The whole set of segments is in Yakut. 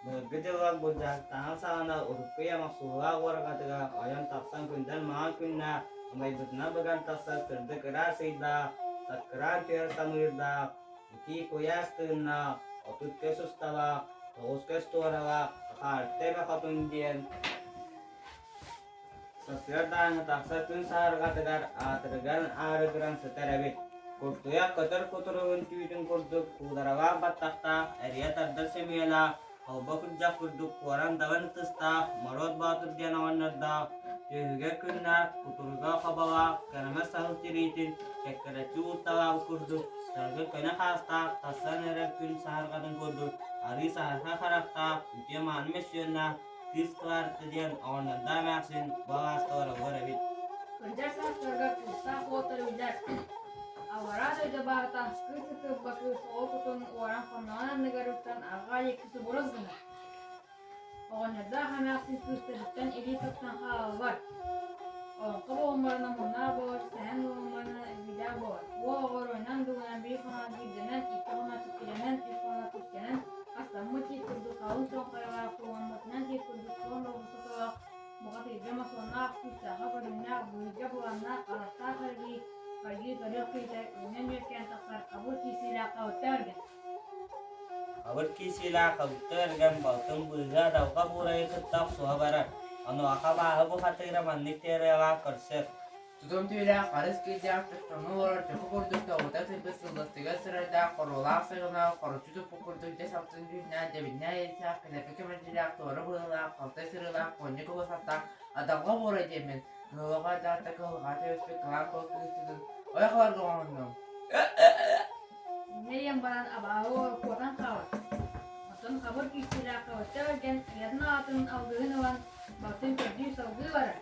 Былыргы дьыллар былдьаһыктааҕын саҕана урукку ийэм охсуһуулаах уорҕатыгар ойон тахсан күндэл маҥан күннээх, умайбытынан быган тахсар сырдык ыраас ыйдаах, саккыраан түһэр самыырдаах, итии куйаас тыыннаах, 30 көс усталаах, 9 көс туоралаах Хаарты эбэ хотун диэн Сарсыардааҥҥы тахсар күн саарҕатыгар аатырыган аарыгыран сытар эбит. Куртуйах көтөр кутуругун түүтүн курдук куударалаах баттахтаах, эрийэ тардар сөмүйэлээх, холбо күрдьэх курдук куоран даҕын ытыстаах, Моруот Боотур диэн оҕонньордоох, түөһүгэр күннээх, кутуруга хоболоох, кэрэмэс саһыл тириитин кэккэлэччи уурталаабыт курдук, саргы көнө хаастаах, тахсан эрэр күн саһарҕатын курдук арыы саһархай харахтаах, үтүө-мааны мөссүөннээх Кыыс Кылаарта диэн оҕонньордоох эмээхсин бу алааска олороллор эбит. Кырдьар саастарыгар кыыстаах уолаттар биллэр. Аллараа дойду баата кыыс ытырба кыыс оҕо кутун уоран хонноҕун анныгар ыттан арҕаа диэки субурус гынар. Оҕонньордоох эмээхсин кыыстарыттан илии тахсан хаалаллар. Олоҥхо буолуммарына муннаах буолар, сэһэн буолуммарына илиилээх буолар. Уол оҕо оруойунан дугунан биир хоно биирдэнэн, икки хоно түптэлэнэн, үс хоно түстэнэн, Астаммыт тиит курдук халыҥ суон хайалаах, сууламмытынан тиит курдук суон болбукталаах, бухатыырга мосуоннаах, күүстээххэ көрүҥнээх, быһыйга былааннаах, харахтаах эргии, хайгыы көрүөх киһитэ үүнэн-үөскээн тахсар хабыр киирсиилээх хабытта өргөн. Хабыр киирсиилээх хабытта өргөн балтын быыһа адалҕа буурайы кытта охсуһа барар. Онуоха абааһы бухатыыра маннык теориялаах көрсөр. Тутум түүлээх, харыс киирдээх, чохчоҥҥо олорор чоху курдук тоҕута сырбыт сылластыгас сырайдаах, хоруолаах сайылаах, хороччу туппут курдук дьэс алтын дьүһүннээх, дьэбиннээх иэстээх, кэлэппи кэмэлдьилээх, туора быһыылаах, халтай сырыылаах, куонньук ылысаттаах, адалҕа буорай диэммин, кыһыллаҕа даата кыһылҕа түбэспит кылаан куо кыыстыгын ойох ыларга оҥоһуннум. Инньэ диэн баран абааһы уол куотан хаалар. Оттон хабыр киирсиилээх хабычча бэргэн ийэтин аҕатын алгыһын ылан балтын көрдүү салгыы барар.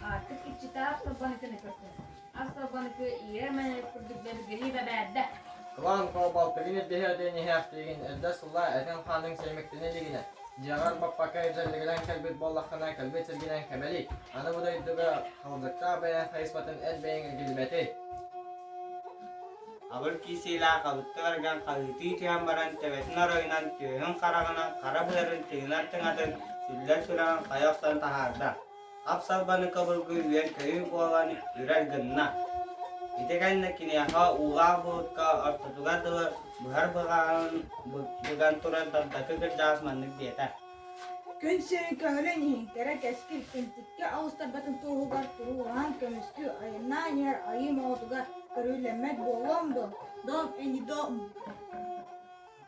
Аартык иччитэ ас салбаныкыны көрсөр. Ас салбаныкы иирэр мэнэрик курдук дэбигирии бэбээрдэ. Кылаан куо балтыгын ирдэһиэ диэн иһээхтиигин эрдэ сылла этиҥ-хааныҥ сиэмэктэнэ илигинэ, дьиэҕэр баппакка илдьэллигинэн кэлбит буоллаххына кэлбит сиргинэн кэбэлий, аны бу дойдуга халдьыктаах бэйэҥ хайыспатын эр бэйэҥ эргиллибэтий. Абыр киисиилээх абытты барган хаһыытыы түһэн баран төбөтүн оройунан түөһүн хараҕынан хара быарын тыынар тыҥатын сүллэр сүрэҕин хайа охсон таһаарда. Ап-салбаны кыбылгы үөн-көйүү буолан үрэр гынна. Ити кэннэ киниэхэ уулаах буһутка ортотугар дылы быһар быҕаҕын быган турар дагдакы кырдьаҕас маннык диэтэ. Күн сирин көҥүлүн иһин кэрэ кэскил кынтиккэ оҕустарбатын туоһугар туруулаһан көмүскүү айаннаан иһэр айыы моҕотугар көрүүлэммэт буолуом дуо? Дом ини дом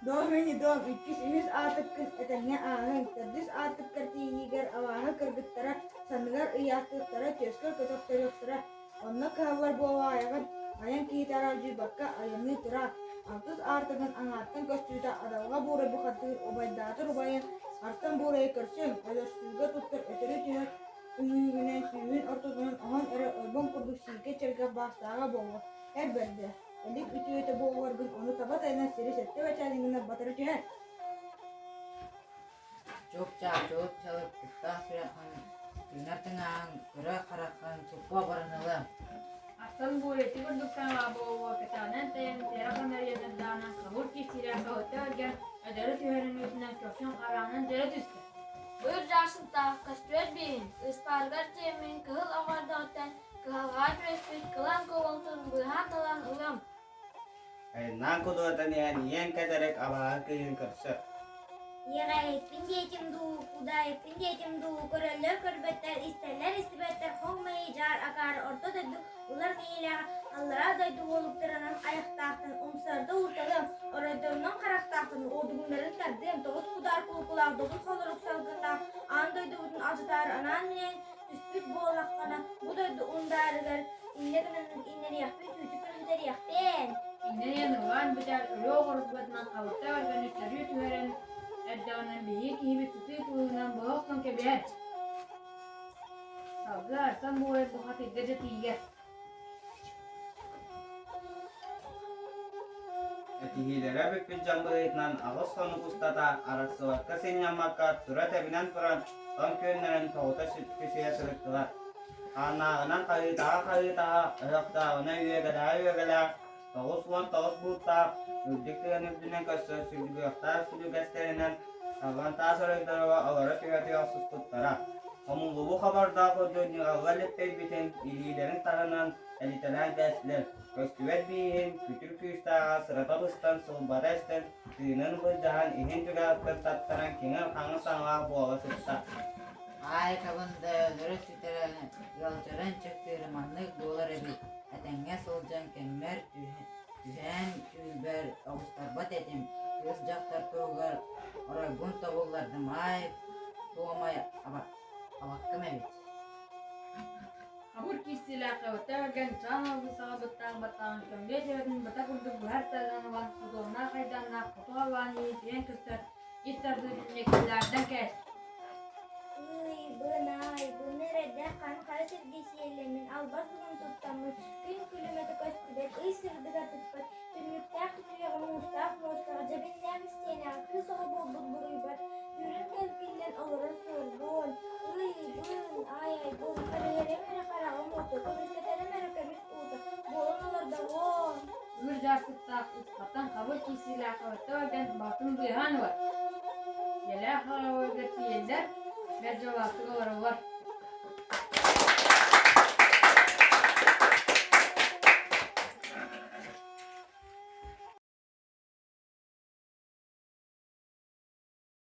Дом ини дом иккис үһүс аатыккын этэҥҥэ ааһыҥ, төрдүс аатыккар тиийиигэр абааһы кыргыттара санныгар ыйаахтыахтара, түөскэр көтөхтөрүөхтэрэ, онно кыһаллар буолаайаҕын, айан киһитэ аралдьыйбакка айанныы тураар, алтыс аартыгын аҥаартан көстүүтэ адалҕа буурай бухатыыр убайдаатар убайын артан буурайы көрсүөҥ, өлөрсүүгэ туттар өтөрү түһэр үҥүүгүнэн сүүһүн ортотунан оһон эрэ ойбон курдук сиикэ чэргэх баастааҕа буолуо, эр бэрдэ, элик үтүөтэ буолуоргун ону таба тайанан сири сэттэ бэчээнин гына батары түһэр. Чуп-чаап, чулуп-чалып, куттаах сүрэххин, тыынар тыҥааһын, көрөр хараххын суппуо баран ылыам. Артан буор ити курдук саҥалаах буолуо кэтэҕинэн тэйэн тиэрэ ханарыйанардаҕынан хабыр киирсиилээх соһуччу өлгөн өтөрү түһэрин үүтүнэн көхсүн хараанан дьөлө түстэ. Быыр дьаасыттаах көстүөр бииһин, ыспаарыгар тиэммин кыһыл оҕо эрдэҕиттэн кыһалҕаҕа түбэспит кылаан куолутун быыһаан талан ылыам. Айаннаан кудуотан иһэн ийэҥ кэтэрик абааһы кыыһын көрсөр. Иэҕээһиппин диэтим дуу, кудаайыппын диэтим дуу, көрөллөр көрбөттөр, истэллэр истибэттэр хоҥ мэйи дьаар акаары орто дойду улар мэйиилээх аллараа дойду уолуктарынан айахтаахтан умсарда уурталыам, оройдорунан харахтаахтан уодугуннарын тардыам, тоҕус кудаар кулукулаах добун холорук салгыннаах аан дойдубутун алдьатаары анаан-минээн түспүт буоллаххына, бу дойду ундаарыгар иннэ гынан иннэриэхпин түүтү күлүнтэриэхпин. Иннэриэн ыллаан бүтэр өлүө оҕорутбатынан халыта өргөнү төрүү түһэрэн эрдэҕинэ биһиги киһибит сытыы кылыынан быһа охсон кэбиһэр. Салгыы Арсан буойар бухатыйга дьэ тиийэр. Этиһиилэрэ бүппүт дьон быһыытынан 8 хонук устата арахсыбакка сынньаммакка тура тэбинэн туран тоҥ күөннэрин тоҕута түсүһэ сырыттылар. Хааннааҕынан хаһыытаһа-хаһыытаһа, өһөхтөөҕүнэ үөгэлэһэ-үөгэлээх, 99 бууттаах, үрдүк тыаны үрдүнэн көрсөн сүлүгүөхтээх сүлүгэстэринэн. Саллан таас оройдоруга олоро түһэ-түһэ охсуспуттара. Хомуллубу хабардаах курдук ньыҕалла лэппэйбитин илиилэрин таһынан элитэлээн кээстилэр. Көстүбэт бииһин күтүр күүстээҕэ сырата быстан, сылбата эстэн, тыынын былдьаһан иһин түгэҕиттэн таттаран киҥир-хаҥыр саҥалаах буола сытта. Аай табында өлөрө сүтэрэн, ыалдьарын чэпчиирэ маннык буолар эбит, этэҥҥэ сылдьан кэммэр түһээн түүлбэр оҕустарбат этим, кыыс дьахтар туһугар оройбун тобуллардым аай туомай абаккам эбит. Хабыр киирсиилээх эбэтэ өргөн чаан алгыс аҕабыттаах баттаҕын көмүлүө төбөтүн бата курдук быһар тардан ылан сутуомнаах айдааннаах хоту халлаан иһин көстөр ис тардыы түннүктэрдэн кээс. Ый, бынай, быны эрэйдээх хаан хара сиргэ сиэллэммин, албас угун туттаммын, күн күлүмэтэ көстүбэт, ый сырдыга тыкпат, түннүктээх түтүйэҕэ муустаах муостаҕа, дьэбиннээх истиэнэҕэ кыыс оҕо буолбут буруйбар, түүрэн кэлгиллэн олорон суорбуон, ый, бын, ай, айбын, харыйарым эрэ хараҕым уота, көмүскэтэрим эрэ көмүс уута, буолан олордоҕуом. Үр дьаарсыктаах ыккаттан хабыр киирсиилээх өттө өргөн балтын быыһаан ылар. Ийэлээх аҕаларыгар тиийэллэр, бэрт дьоллоохтук олороллор.